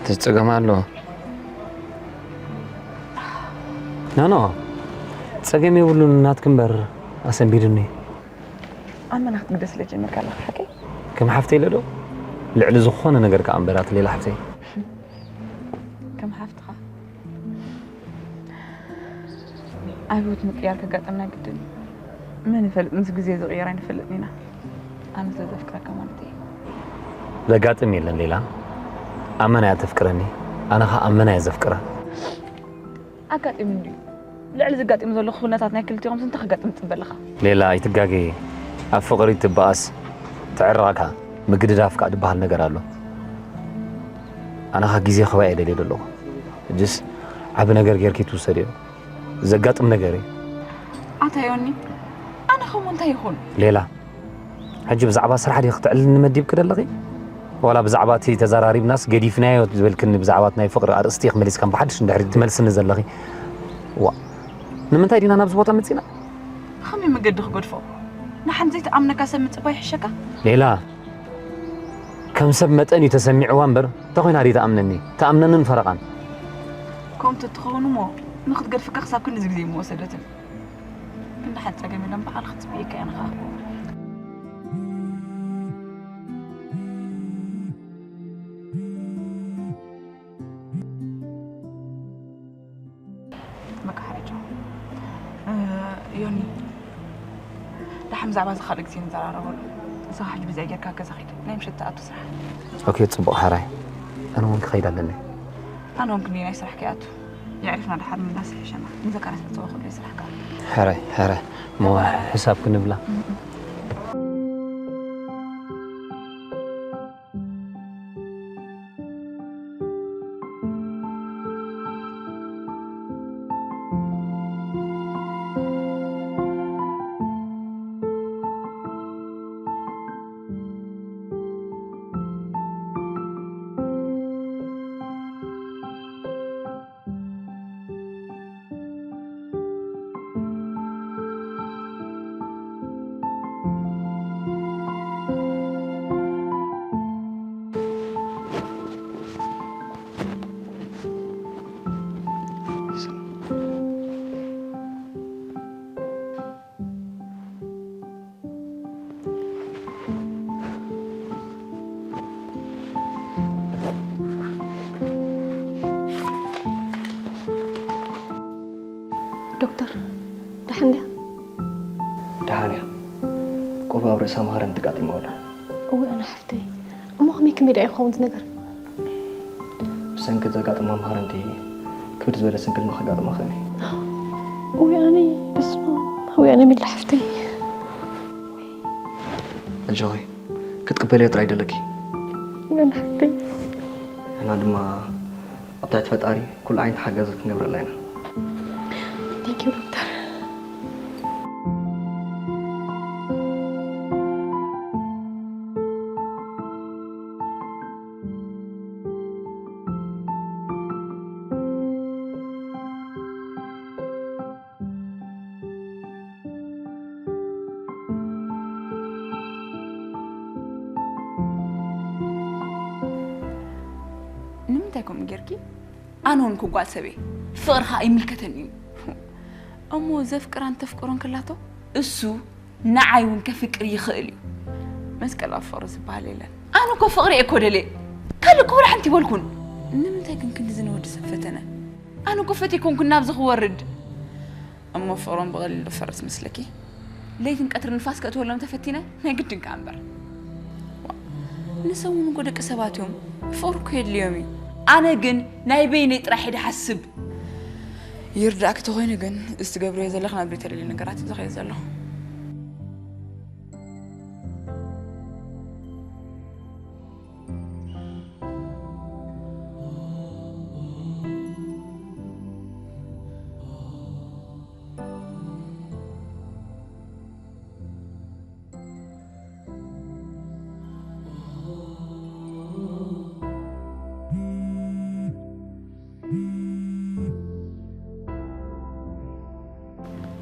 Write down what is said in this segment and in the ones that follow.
ትጽገም ኣሎ። ኖ፣ ኖ። ጸገም የብሉን፣ ናትኪ እምበር ኣሰንቢድኒ። ኣመና ክትግደ ስለ ጀመርካ ኣለኻ ሓቀይ? ከም ሓፍተይ ኢለ ዶ? ልዕሊ ዝኾነ ነገር ከኣ እምበር ኣቲ ሌላ ሓፍተይ። ከም ሓፍትኻ። ኣብ ህይወት ምቅያር ከጋጥመና ግድን እዩ። መን ይፈልጥ፣ ምስ ግዜ ዝቕየር ኣይንፈልጥን ኢና። ኣነ ስለ ዘፍቅረካ ማለት እዩ። ዘጋጥም የለን ሌላ። ኣመና እያ ተፍቅረኒ፣ ኣነ ኸኣ ኣመና እየ ዘፍቅራ። ኣጋጢሙ እንድዩ። ልዕሊ ዘጋጢሙ ዘሎ ኩነታት ናይ ክልቲኦም ስንታ ከጋጥም ትጽበ ኣለኻ? ሌላ ኣይትጋገዪ። ኣብ ፍቕሪ ትበኣስ፣ ትዕረቕ ከኣ፣ ምግድዳፍ ከኣ ዝበሃል ነገር ኣሎ። ኣነ ኸኣ ግዜ ክህባ እየ ደልየ ዘለኹ። ሕጅስ ዓቢ ነገር ጌርኪ ትውሰድዮ። ዘጋጥም ነገር እዩ። ኣታ ዮኒ፣ ኣነ ኸሞ እንታይ ይኹን? ሌላ፣ ሕጂ ብዛዕባ ስራሕ ዲኺ ክተዕልልኒ መዲብኪ ደለኺ? ዋላ ብዛዕባ እቲ ተዘራሪብናስ ገዲፍናዮ ዝበልክኒ ብዛዕባ እቲ ናይ ፍቕሪ ኣርእስቲ ኢኺ መሊስካ ብሓድሽ እንድሕሪ ትመልስኒ ዘለኺ? ዋ፣ ንምንታይ ዲና ናብዚ ቦታ መጺና? ብኸመይ መገዲ ክገድፎ? ንሓንቲ ዘይትኣምነካ ሰብ ምጽባይ ይሕሸካ? ሌላ፣ ከም ሰብ መጠን እዩ ተሰሚዕዋ እምበር፣ እንተኾይና ድዩ ትኣምነኒ? ትኣምነንን ፈረቓን። ከምኡ እንተትኸውን እሞ፣ ንኽትገድፈካ ክሳብ ክንድዚ ግዜ ምወሰደትን። ክንዲ ሓንቲ ጸገም የለን፣ ብዓል ክትጽበየካ እያ ንኸኣ። በቃ ሓሪጆ። እ፣ ዮኒ፣ ደሓን ብዛዕባ እዚ ካልእ ግዜ ንዘራረበሉ። ንስኻ ሕጂ ብዚኣ ጌርካ ገዛ ኺድ። ናይ ምሸት ትኣቱ ስራሕ። ኦኬ፣ ጽቡቕ ሓራይ። ኣነ እውን ክኸይድ ኣለኒ። ኣነ እውን ክንደይ ናይ ስራሕ ከይኣቱ። የዕሪፍና ደሓር ምምላስ ይሕሸና። ንዘካርያስ ክጸወ ኩሉ ስራሕ ከኣ። ሕራይ፣ ሕራይ። እሞ ሕሳብ ክንብላ። ዶክተር፣ ደሓን ድያ? ደሓን እያ። ቆብ ኣብ ርእሳ ማህረምቲ ጋጢምዋ ኣሎ። እወ፣ ኣነ ሓፍተይ። እሞ ከመይ ከመይ ደኣ ይኸውን እዚ ነገር? ብሰንኪ ዘጋጥማ ማህረምቲ ክብድ ዝበለ ስንክልና ከጋጥማ ይኽእል እዩ። እወ፣ ኣነ፣ በስመ ኣብ። እወ፣ ኣነ ሚላ ሓፍተይ። ኣጆኺ፣ ክትቅበልዮ ጥራይ ደለኪ። እወ፣ ኣነ ሓፍተይ። ንሕና ድማ ኣብ ትሕቲ ፈጣሪ ኩሉ ዓይነት ሓገዝ ክንገብረላ ኢና። Thank you ዶክተር። ንምንታይ ከምኡ ጌርኪ? ኣነ እውን እኮ ጓል ሰብ እየ። ፍቕሪ ኸኣ ይምልከተኒ እዩ። እሞ ዘፍቅራን ተፍቅሮን ከላቶ እሱ ንዓይ እውን ከፍቅር ይኽእል እዩ። መስቀላዊ ፍቕሪ ዝበሃል የለን። ኣነ እኮ ፍቕሪ እየ እኮ ደልየ። ካልእ እኮ ወላ ሓንቲ ይበልኩን። ንምንታይ ግን ክንድዚ ንወዲ ሰብ ፈተነ? ኣነ እኮ ፈትየ ኮንኩ ናብዚ ክወርድ። እሞ ፍቕሮም ብቐሊሉ ዝፈርስ መስለኪ? ለይትን ቀትርን ንፋስ ከእትወሎም ተፈቲነ ናይ ግድን ከኣ እምበር። ዋ፣ ንሰብ እውን እኮ ደቂ ሰባት እዮም። ፍቕሪ እኮ የድልዮም እዩ። ኣነ ግን ናይ በይነይ ጥራሕ እየ ድሓስብ። ይርዳእኪ ተኾይኑ ግን፣ እዚ ትገብርዮ ዘለኺ ናብ ዘይተደልየ ነገራት እዩ ዝኸይድ ዘሎ።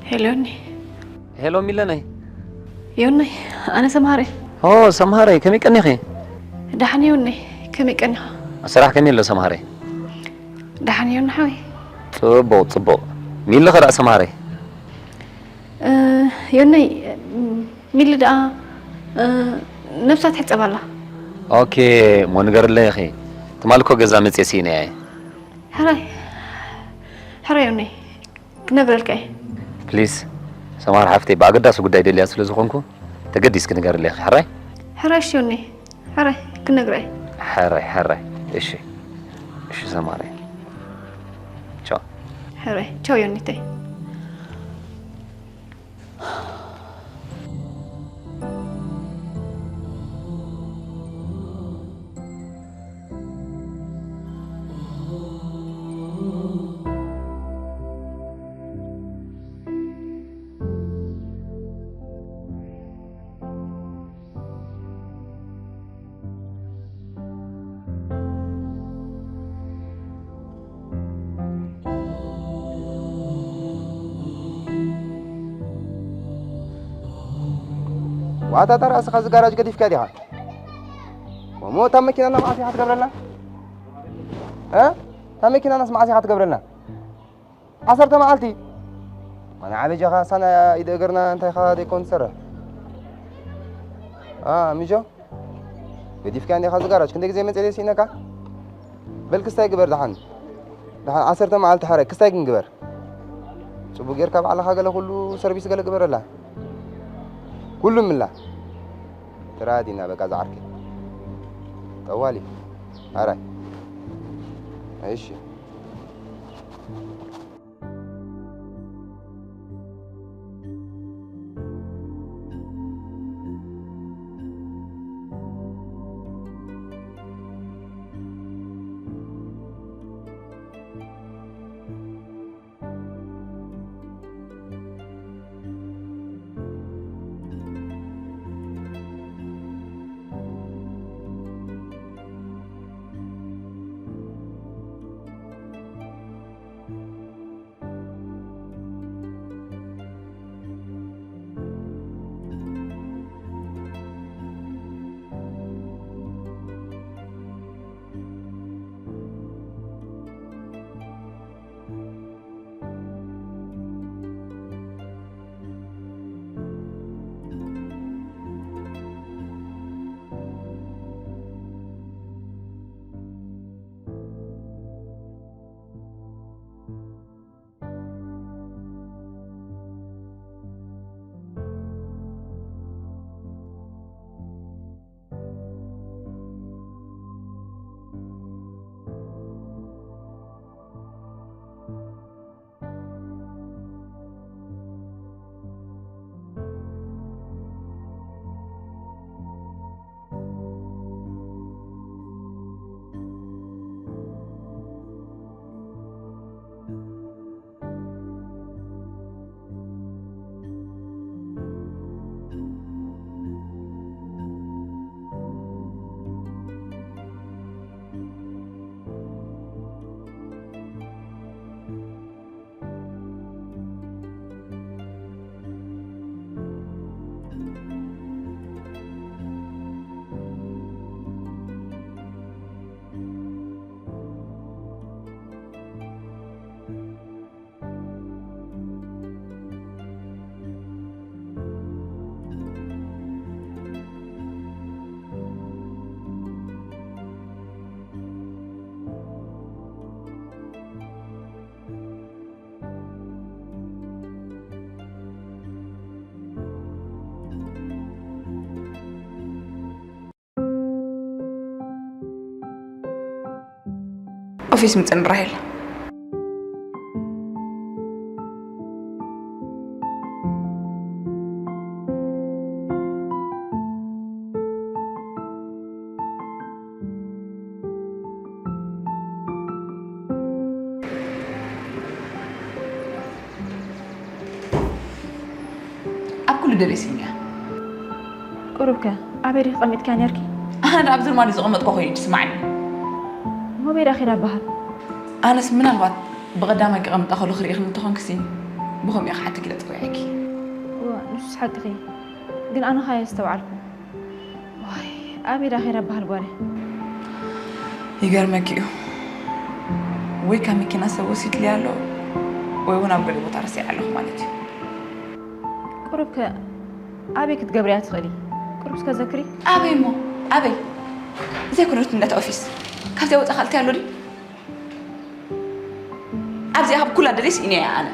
ሄሎ ዮኒ። ሄሎ ሚለነይ። ዮኒ፣ ኣነ ሰምሃረይ። ኦ ሰምሃረይ፣ ከመይ ቀኒኺ? ደሓን ዮኒ፣ ከመይ ቀኒኻ? ስራሕ ከመይ ኣሎ ሰምሃረይ? ደሓን እዮም ንሓወይ። ጽቡቕ ጽቡቕ። ሚሊ ኸ ደኣ ሰምሃረይ? እ፣ ዮነይ፣ ሚሊ ደኣ፣ እ፣ ነብሳ ትሕጸብ ኣላ። ኦኬ፣ እሞ ንገርለይ ኢኺ። ትማሊ እኮ ገዛ መጽየ ስኢነያ እየ። ሕራይ፣ ሕራይ ዮነይ፣ ክነግረልካ እየ። ፕሊስ ሰምሃር ሓፍተይ፣ ብኣገዳሲ ጉዳይ ደልያ ስለ ዝኾንኩ ተገዲስኪ ንገርለይ ኢኺ። ሕራይ? ሕራይ እሺ ዮነይ፣ ሕራይ ክነግራ እየ። ሕራይ ሕራይ። እሺ እሺ ሰምሃረይ። ቻው። ሕራይ ቻው ዮኒተይ። ዋታ እታ ራእስኻ እዚ ጋራጅ ገዲፍካ ዲኻ? እሞ እታ መኪናና መዓስ ኢኻ ትገብረልና? እ? እታ መኪናናስ መዓስ ኢኻ ትገብረልና? ዓሰርተ መዓልቲ። ማና ዓበጃኻ ሳና ኢደ እግርና እንታይ ኢኻ ደይኮን ትሰርሕ? አ ሚጆ ገዲፍካ እንዲኻ እዚ ጋራጅ ክንደይ ግዜ መፅእ ስኢነካ? በል ክስታይ ግበር ደሓን። ደሓን ዓሰርተ መዓልቲ ሓረ ክስታይ ግን ግበር። ጽቡቅ ጌርካ ባዕልኻ ገለ ኩሉ ሰርቪስ ገለ ግበረላ። ኩሉ ምላ። ትራዲና በቃ ዝዓርከይ። ጠዋሊ። ኣራይ። እሺ። ኦፊስ ምጽን ራሄል። ኣብ ኩሉ ደበሲኛ። ቁሩብከ ኣበይ ዲኺ ቀሚጥካ ነርኪ? ኣነ ኣብ ዝርማዲ ዝቐመጥኮ ኮይኑ ትስማዕኒ። ሞቤዳ ኺዳ በሃል። ኣነስ ምናልባት ብቐዳማይ ክቐምጣ ከሎ ክርእኽኒ እንተኾንክሲ ብኸምኡ ክሓተኪ ኢለ ጸዊዐኪ። እወ ንሱስ ሓቅኺ፣ ግን ኣነ ኻየ ዝተባዕልኩ። ዋይ ኣበይ ዳ ኺዳ በሃል ጓለ። ይገርመኪ እዩ፣ ወይ ካብ መኪና ሰብ ወሲድልያ ኣሎ፣ ወይ እውን ኣብ ገለ ቦታ ረሲዐ ኣለኹ ማለት እዩ። ቁሩብ ከ ኣበይ ክትገብርያ ትኽእሊ? ቁሩብ እስከ ዘክሪ። ኣበይ እሞ? ኣበይ? ዘይኮነቱ እንዳታ ኦፊስ ካብዚኣ ወፃ ካልቲ ኣሎ ድዩ? ኣብዚኣ ካብ ኩላ ደለይ ስኢነ እያ ኣነ።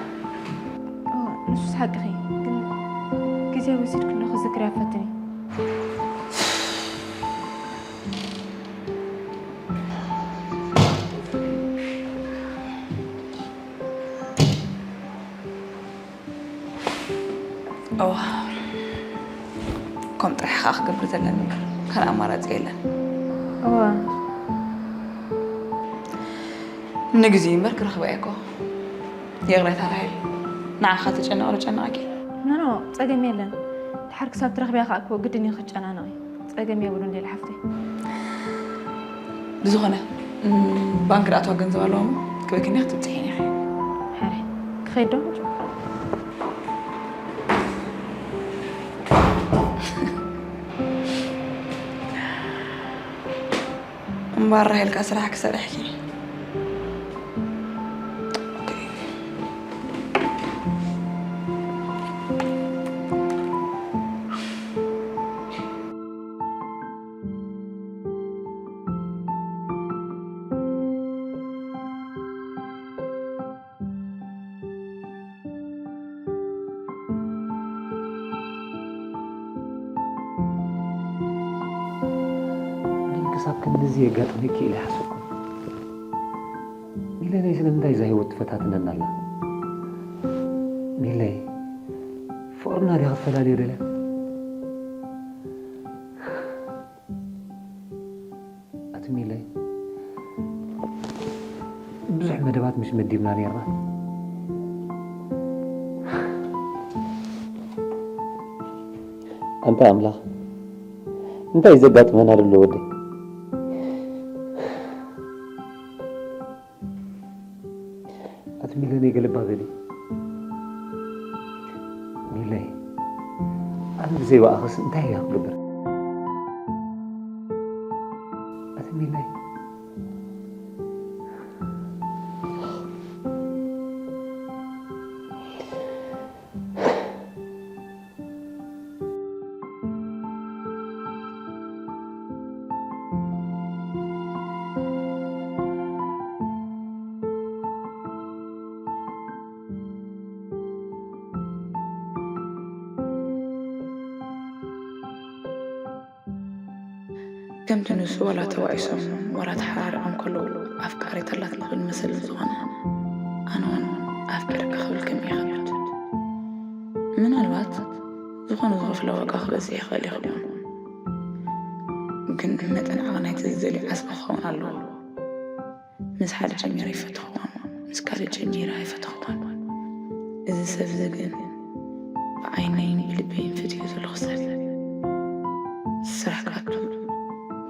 ንሱስ ሓቅኺ፣ ግን ግዜ ወሲድክ እንዶ ክዝክርያ ፈትኒ። እዋ፣ ከም ጥራሕ ኸዓ ክገብር ዘለኒ እምበር ካልእ ኣማራፂ የለን። እዋ ንግዜ እምበር ክረኽባ እየ እኮ። ይቕሬታ ራሄል፣ ንዓኻ ተጨነቕ ዶ ጨነቐኪ? ኖኖ፣ ፀገም የለን። ድሓር ክሳብ ትረኽብያ ከዓ እኮ ግድን እዩ ክትጨናነቒ። ፀገም የብሉን ሌላ ሓፍተይ። ብዝኾነ ባንክ ድኣተዋ ገንዘብ ኣለዋ እሞ ክበክኒ ክትብፅሒን ኢኺ። ሓራይ ክኸይድ ዶ? እምባር ራሄልካ ስራሕ ክሰርሕኪ። ግን ክሳብ ክንድዚ የጋጥመኪ ኢለ ኣይሓሰብኩን። ሚለነይ ስለምንታይ እዛ ህይወት ትፈታትነና ኣላ? ሚለይ ፍቕርና ድያ ክትፈላልዮ ደልያ? ኣቲ ሚለይ ብዙሕ መደባት ምሽ መዲብና ነርና። ኣንታ ኣምላኽ እንታይ ዘጋጥመና ዘሎ ወደይ? ኣቲ ሚለነይ ገለባ በሊ። ሚለይ ኣነ ብዘይ ብኣኽስ እንታይ እያ ክገብር? ኣቲ ሚለይ ከምቲ ንሱ ዋላ ተባኢሶም ዋላ ተሓራሪቖም ከለዉ ኣፍቃሪት ኣላትኒ ክብል መሰል ዝኾነ ኣነ እውን ኣፍቂረኪ ክብል ከም ይኸብድ። ምናልባት ዝኾነ ዝኸፍሎ ዋጋ ክበዝሕ ይኽእል ይኸውን፣ ግን መጠን ዓቕናይቲ ዝደልዮ ዓስቢ ክኸውን ኣለዎ። ምስ ሓደ ጀሚረ ይፈተኽዋ፣ ምስ ካልእ ጀሚረ ኣይፈተኽዋን። እዚ ሰብ እዚ ግን ብዓይነይን ብልበይን ፈትዮ ዘለኹ ሰብ እዩ። ስራሕ ክኣቱ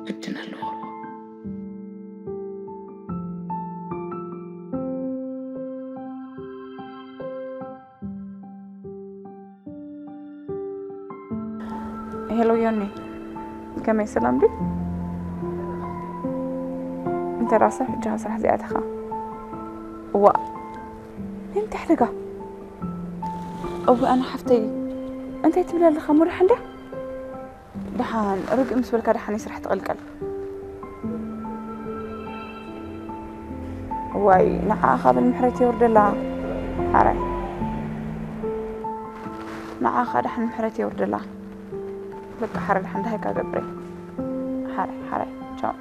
ግድን ኣለዎ። ሄሎ ዮኒ፣ ከመይ ሰላም ድዩ? እንተ ደኣ ሰብ ሕጂ ስራሕ ዘይኣተኻ? እዋእ፣ እንታይ ሓደጋ? እዋእ ኣነ ሓፍተይ፣ እንታይ ትብል ኣለኻ? ሙሪሓ እንድያ። ደሓን ርግእ ምስ በልካ ደሓን ስራሕ ትቕልቀል። ዋይ ንዓኻ ብል ምሕረት የውርደላ። ሓራይ ንዓኻ ደሓን ምሕረት የውርደላ። በቃ ሓራይ ደሓን ደሃይካ ገብረ። ሓራይ ሓራይ ቻው።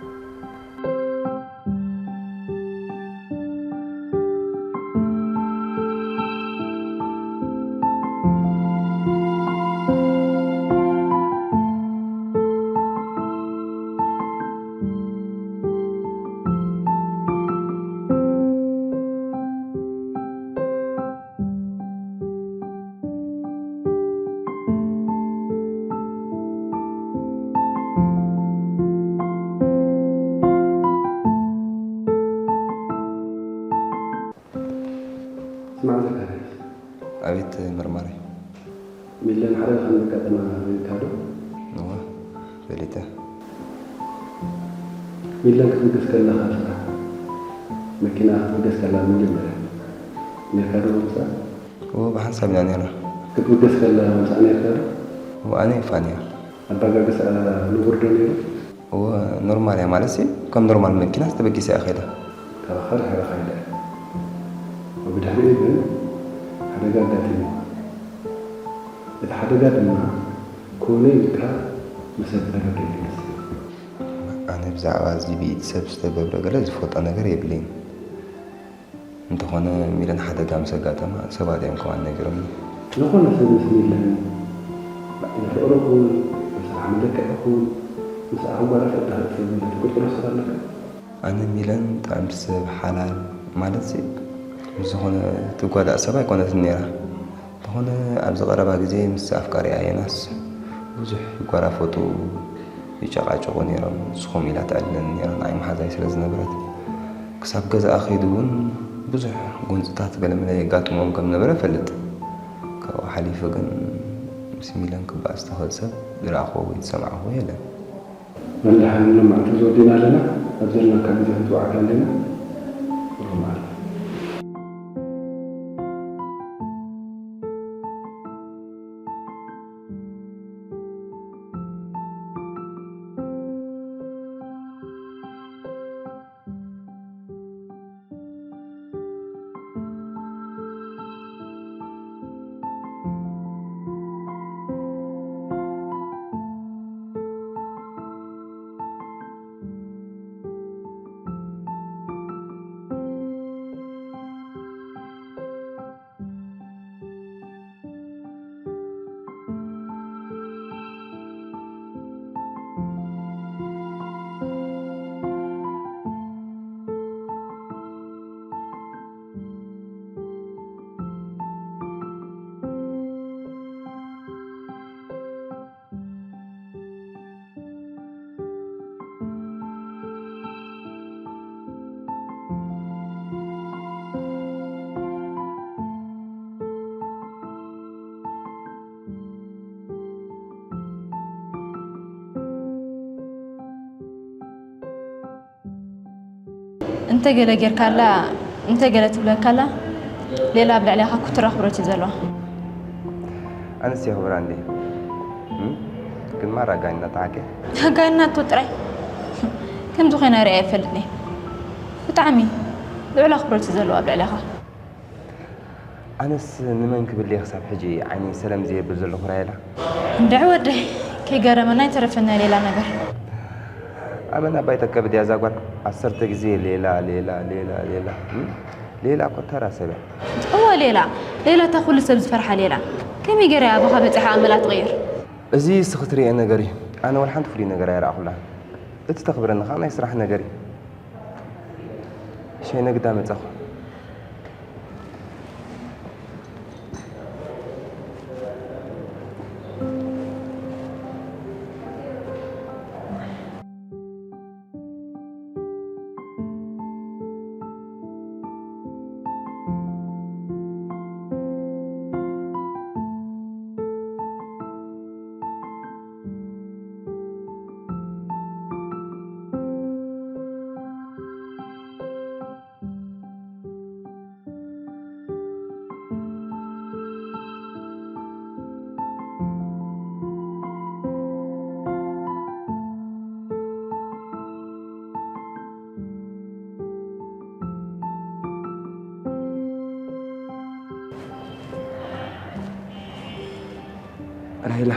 ስማዕ ዘካርያስ። ኣቤት መርማሪ። ሚለን ሓደ ከም ዘጋጠማ ርኢኻ ዶ? እወ ፈሊጠ። ሚለን ክትብገስ ከላ ካብ ስራሕ መኪና ክትብገስ ከላ መጀመርያ ነርካ ዶ ምሳኣ? እዎ፣ ብሓንሳብ ኢና ነርና። ክትብገስ ከላ ምሳኣ ነርካ ዶ? እዎ፣ ኣነ ፋንያ። ኣባጋግሳኣ ንቡር ዶ ነይሩ? እዎ፣ ኖርማል እያ፣ ማለትሲ ከም ኖርማል መኪና ተበጊሳ እያ ከይዳ። ካባኻ ርሒቓ ከይዳ እያ። ብድሕሪኡ ግን ሓደጋ ኣጋጢምዋ። እቲ ሓደጋ ድማ ኮነ ኢልካ ብሰብ ተረድእ ይመስል። ኣነ ብዛዕባ እዚ ብኢድ ሰብ ዝተገብረ ገለ ዝፈልጦ ነገር የብለይን። እንተኾነ ሚለን ሓደጋ ምስ ኣጋጠማ ሰባት እዮም ከማን ነጊሮምኒ። ዝኾነ ሰብ ምስ ሚለን የፍቕረኩም፣ ምስ ኣሕመድ ደቀዕኩም፣ ምስ ኣኽባራት ኣዳህር ሰብ ትቅጽሎ ሰብ ኣለካ? ኣነ ሚለን ጥዕምቲ ሰብ ሓላል ማለትሲ ምስ ዝኾነ ትጓዳእ ሰብ ኣይኮነትን ነይራ። እንተኾነ ኣብዚ ቀረባ ግዜ ምስ ኣፍቃሪኣ ዮናስ ብዙሕ ይጓራፈጡ፣ ይጨቃጨቁ ነይሮም። ንስኹም ኢላ ትዕልለኒ ነይራ፣ ንዓይ መሓዛይ ስለ ዝነበረት። ክሳብ ገዛኣ ከይዱ እውን ብዙሕ ጎንፅታት ገለመለ የጋጥሞም ከም ነበረ እፈልጥ። ካብኡ ሓሊፉ ግን ምስ ሚለን ክበኣስ ዝኽእል ሰብ ዝረኣኽዎ ወይ ዝሰማዕኽዎ የለን። መንደሓን ሎማዕንቲ ዝወዲና ኣለና። ኣብ ዘለናካ ግዜ ክንፅዋዕካ ኣለና። ሮማል። እንተ ገለ ጌርካላ፣ እንተ ገለ ትብለካላ፣ ሌላ ኣብ ልዕሌኻ ኩትራ ክብረት እዩ ዘለዋ። ኣነስ የኽብራ እንዴ? እም? ግን ማራ ጋይና ተዓገ። ጋይናቶ ጥራይ። ከምዚ ኮይና ሪኣ ኣይፈልጥን እየ። ብጣዕሚ ልዑል ኣኽብሮት እዩ ዘለዋ ኣብ ልዕሌኻ። ኣነስ ንመን ክብል እየ ክሳብ ሕጂ ዓይኒ ሰለም ዘየብል ዘለኹ ራሄላ? እንድዒ ወደይ፣ ከይገረመና ኣይተረፈና ሌላ ነገር። ኣመና ኣባይ ተከብድ እያ እዛ ጓል። ዓሰርተ ግዜ ሌላ፣ ሌላ፣ ሌላ፣ ሌላ። እም? ሌላ እኮ ተራ ሰብ እያ። እወ ሌላ፣ ሌላ እታ ኩሉ ሰብ ዝፈርሓ ሌላ። ከመይ ገይራ እያ ኣባኻ በጺሓ ኣመላ ትቕይር? እዚ እስኺ ትርእየ ነገር እዩ። ኣነ ወላ ሓንቲ ፍሉይ ነገር ኣይረኣኹላን። እቲ ተኽብረኒ ኸኣ ናይ ስራሕ ነገር እዩ። ሸይነ ግዳ መጻኹ። ራሄላ፣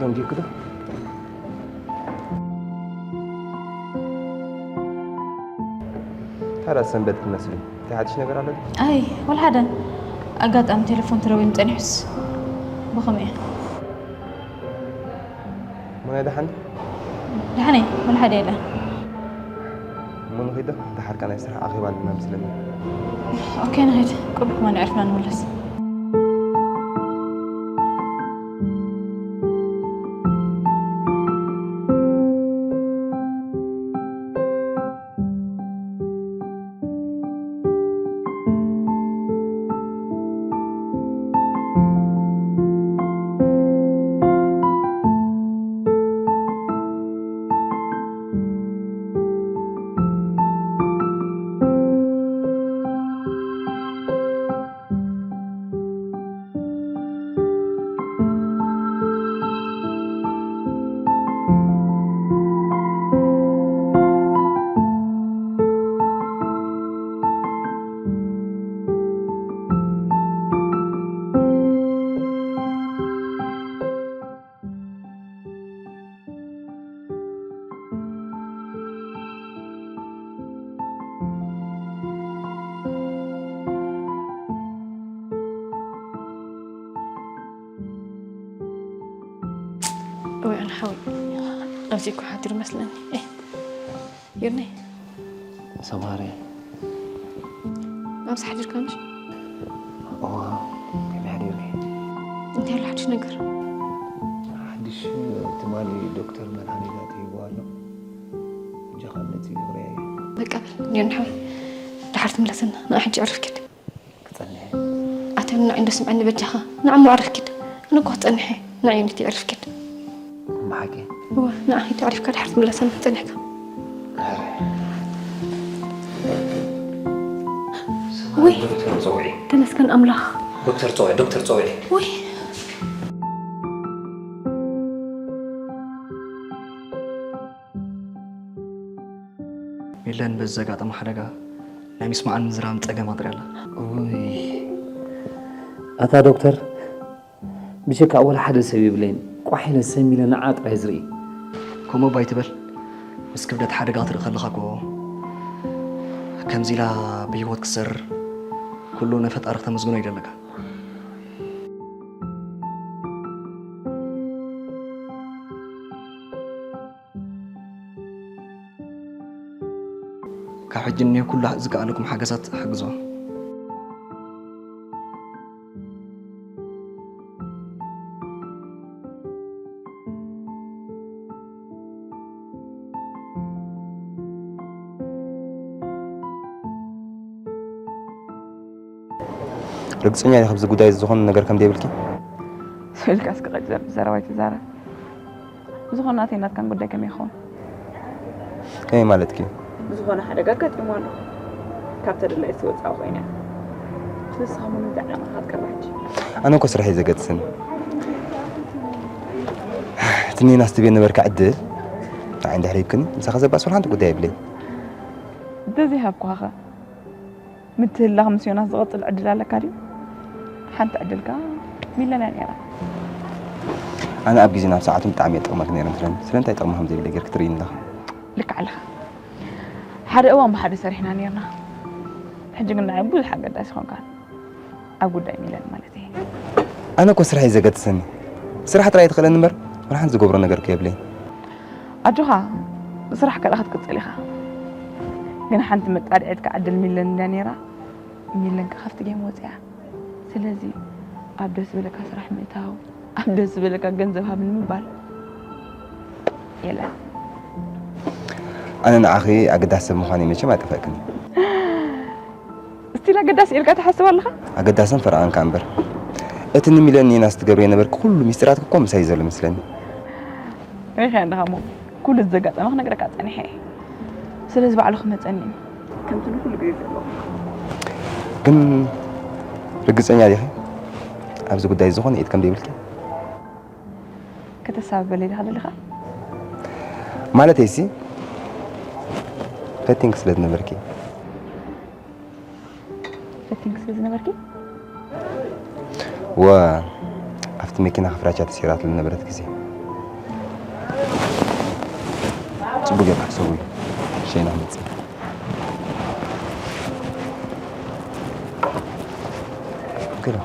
ደንጊኩ ዶ? ታዲያ ሰንበት ክትመስሊ፣ እንታይ ሓድሽ ነገር ኣሎ ድዩ? ኣይ፣ ወላ ሓደ። ኣጋጣሚ ቴሌፎን ተደዊሉ ጸኒሑስ፣ ብኸመይ እያ? ሙናይ ደሓን? ደሓን እየ፣ ወላ ሓደ የለን። እሞ ንኺድ ዶ? ደሓር ከኣ ናይ ስራሕ ኣኼባ ኣለና መስለኒ። ኦኬ፣ ንኺድ። ቁሩብ ከማን ኣዕሪፍና ንመለስ። ሓወይ፣ ኣብዚ እኮ ሓዲሩ መስለኒ። ኤ፣ ይርነይ። ሰማሪ። ኣብዚ ሓዲርካ ምሽ? እዋ፣ ከመይ ሓዲርኪ? እንታይ ኣሎ ሓድሽ ነገር? ሓድሽ ትማሊ ዶክተር መድሃኒት ኣትሂቡ ኣሎ። እጃኻ መፂ ክሪኣዮ። በቃ በል፣ ዮኒ ሓወይ፣ ደሓር ትምለሰና። ንዓ ሕጂ ዕርፍ ኪድ። ክጸንሕ። ኣታ ንዓይ እንዶ ስምዐኒ በጃኻ። ንዓ እሞ ዕርፍ ኪድ። ኣነ እኮ ክጸንሕ እየ። ንዓይ እንዶ ዕርፍ ኪድ። ብሓቂ? እዋ፣ ንዓ ኪድ ዕሪፍካ ደሓር ትምለሰና ጸኒሕካ። ኣረ። ውይ። ዶክተር ጸውዒ። ተመስገን ኣምላኽ። ዶክተር ጸውዒ፣ ዶክተር ጸውዒ። ውይ። ሚለን በዚ ዘጋጠማ ሓደጋ ናይ ምስማዕን ምዝራብን ጸገም ኣጥርያ ኣላ። ኡይ፣ ኣታ ዶክተር፣ ብጀካ ወላ ሓደ ሰብ የብለይን። ቋሕ ኢለ ሰም ኢለ ንዓ ጥራይ ዝርኢ። ከምኡ እባ ኣይትበል። ምስ ክብደት ሓደጋ ክትርኢ ከለኻ እኮ ከምዚ ኢላ ብህይወት ክትሰርር ኩሉ ንፈጣሪ ክተመስግኖ ይደለካ። ካብ ሕጂ እኒኦ ኩሉ ዝከኣለኩም ሓገዛት ሓግዞ። ርግጸኛ ዲኺ ኣብዚ ጉዳይ እዚ ዝኾነ ነገር ከም ዘይብልኪ? ስእልካ እስኪ ቀጽል፣ ብዘረባ ኣይትዛረብ። ብዝኾነ ናተይ ናትካን ጉዳይ ከመይ ይኸውን? ከመይ ማለትኪ? ብዝኾነ ሓደጋ ኣጋጢሙ ኣሎ። ካብ ተደላይት ዝወጽኣ ኮይነ። ንስኻ እውን ነዚ ዕላማኻ ክትቀርብ ሕጂ። ኣነ እኮ ስራሕ እዩ ዘገድስኒ። እቲ ኒናስ ትቤ ነበርካ ዕድል ንዓይ እንድሕር ሂብክኒ፣ ምሳኻ ዘባእስ ሓንቲ ጉዳይ የብለይ። እንተዘይሃብኩኻኸ? ምትህልላኽ ምስ ዮናስ ዝቐጽል ዕድል ኣለካ ድዩ? ሓንቲ ዕድልካ ሚለንያ ነይራ። ኣነ ኣብ ግዜ ናብ ሰዓቱ ብጣዕሚ እየ ጠቕመክ ነይረ መስለኒ። ስለምንታይ ጠቕሚ ከም ዘይብለይ ጌርክ ትርእይኒ ኣለኻ? ልክዕ ኣለኻ። ሓደ እዋን ብሓደ ሰሪሕና ነይርና። ሕጂ ግን ንዓይ ብዙሕ ኣገዳሲ ኾንካ። ኣብ ጉዳይ ሚለን ማለት እየ። ኣነ እኮ ስራሕ እዩ ዘገድሰኒ። ስራሕ ጥራይ ትኽእለኒ እምበር፣ ወላ ሓንቲ ዝገብሮ ነገር እኮ የብለይን። ኣጆኻ፣ ስራሕ ከኣ ክትቅጽል ኢኻ። ግን ሓንቲ መጣድዒትካ ዕድል ሚለን እንድያ ነይራ፣ ሚለን ከ ካብቲ ጌም ወጺኣ። ስለዚ ኣብ ደስ ዝበለካ ስራሕ ምእታው፣ ኣብ ደስ ዝበለካ ገንዘብ ሃብኒ ምባል የለን። ኣነ ንዓኺ ኣገዳሲ ሰብ ምዃነይ መቸም ኣይጠፍአክን። ስቲል ኣገዳሲ ኢልካ ትሓስብ ኣለኻ? ኣገዳስን ፈረቓን ከኣ እምበር። እቲ ንሚለን ኒናስ ትገብርዮ ነበርኪ ኩሉ ሚስጢራት እኮ ምሳይ ዘሎ መስለኒ። ሪኸ እንድኻ እሞ ኩሉ ዘጋጠመ ክነግረካ ጸኒሐ እየ። ስለዚ ባዕሉ ክመጸኒ እዩ። ከምቲ ንኩሉ ግዜ ዘለዎ። ግን ርግጸኛ ዲኺ? ኣብዚ ጉዳይ ዝኾነ ኢድ ከም ዘይብልኪ? ከተሳብበለይ ዲኻ ደሊኻ? ማለተይሲ፣ ፈቲንኪ ስለ ዝነበርኪ። ፈቲንኪ ስለ ዝነበርኪ? ወ፣ ኣብቲ መኪና ክፍራቻ ተሰይራትሉ ዝነበረት ግዜ። ጽቡቕ ጌርካ ሕሰቡ። ሸይና መጽእ። ገለ